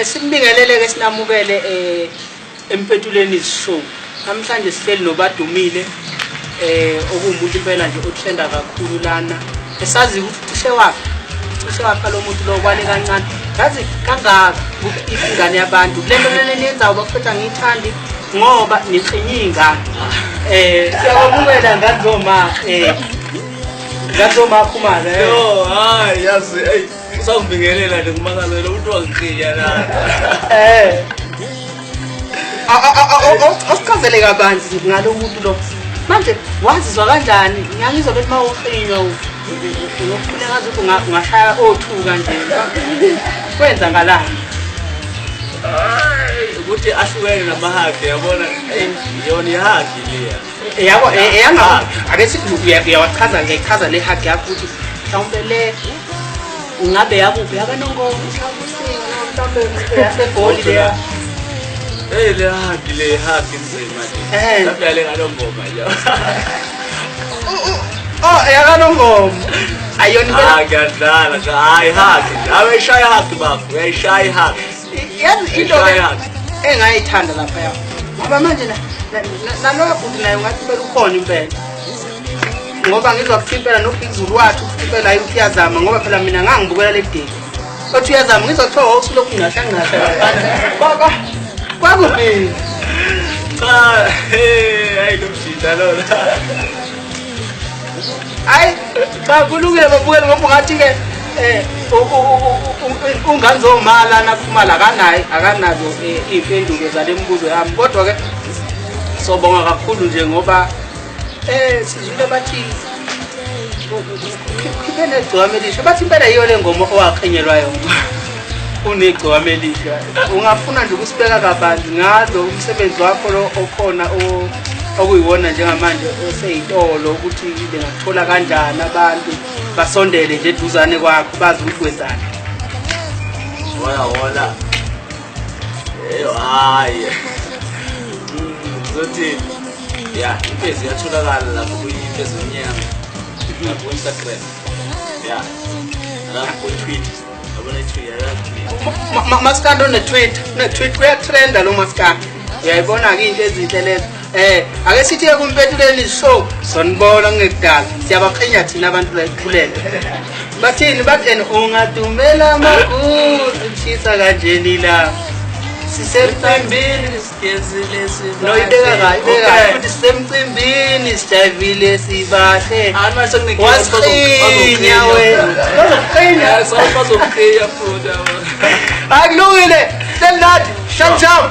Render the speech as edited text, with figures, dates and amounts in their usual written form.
Simbingelele ke sinamukele empetuleni show. Namhlanje sihleli nobadumile okuwumuntu impela nje otrenda kakhulu lana. Esazi ukuthi cishe wafa. Cishe wafa lo muntu lo kwale kancane. Yazi kangaka ingane yabantu. Le nto lena eniyenzayo bafethu angiyithandi ngoba niqinye ingane. Siyakwamukela ngazoma ngazoma Khumalo. Yo, hayi yazi hey usangibingelela nje kumangalelo umuntu wangikhiya la. Awusichazele kabanzi ngalo muntu lo. Manje wazizwa kanjani? Ngiyangizwa bethi uma uqinywa unokukhuleka ngathi ungashaya othuka nje. Kwenza ngalani? Hayi ukuthi ahlukene namahagi yabona yona ihagi leya. Yabo eyanga ake sithi uyawachaza ngiyayichaza le hug yakho ukuthi mhlawumbe le ngabe yakuphi yakanongoma mhlawumbe usinga mhlawumbe yaseGoli leya. Hey le hug le hug inzima nje. Mhlawumbe yale ngalongoma nje. Oh yakanongoma. Ayona impela. Ah ngiyadlala nje hayi hug nje. Awuyishaya hug bafo uyayishaya hug. Yazi into engayithanda lapha yakho. Ngoba manje naloyo bhuti naye ungathi impela ukhona impela. Ngoba ngizwa kuthi impela noBig Zulu wathi ukuthi impela hayi uyazama ngoba phela mina ngangibukela le date. Othi uyazama ngizwa kuthiwa wawusulokhu ngasha ngasha laphana. Kwakuphi? Cha, hey hayi lomjita lona. Hayi cha kulungile babukeli ngoba ungathi ke unganzomala nakhumala akanayo akanazo iy'mpendulo zale mibuzo yami kodwa ke sobonga kakhulu nje ngoba sizwile bathi ukhiphe negcokama elisha bathi impela yiyo le ngoma owaqhinyelwa yona unegcokama elisha. Ungafuna nje ukusibeka kabanzi ngalo umsebenzi wakho lo okhona okuyiwona njengamanje oseyitolo ukuthi bengathola kanjani abantu basondele nje eduzane kwakho bazi ukuthi wenzani. Hola hola. Hayi. Zothi ya impezi iyatholakala lapho kuyimpezi emnyama. Lapho ku-Instagram. Ya. Lapho ku-Twitter. Yabona i-Twitter ya. Maskandi one-Twitter, une-Twitter uyatrenda lo maskandi. Uyayibona-ke into ezinhle lezo. Ake sithi ke kumpetuleni show sonibona kungekudala. Siyabaqhinya thina abantu la ekukhuleni. Bathini bathi ene ungadumela amaguzu kushisa kanjeni la. Sisemcimbini sigezile sibahle. No ibeka kahle, ibeka kahle. Futhi sisemcimbini sijayivile sibahle. Hayi manje sekunekinga wasiqinya wena. Bazokuqinya. Bazokuqinya futhi yabo. Hayi kulungile. Selnathi, sham sham.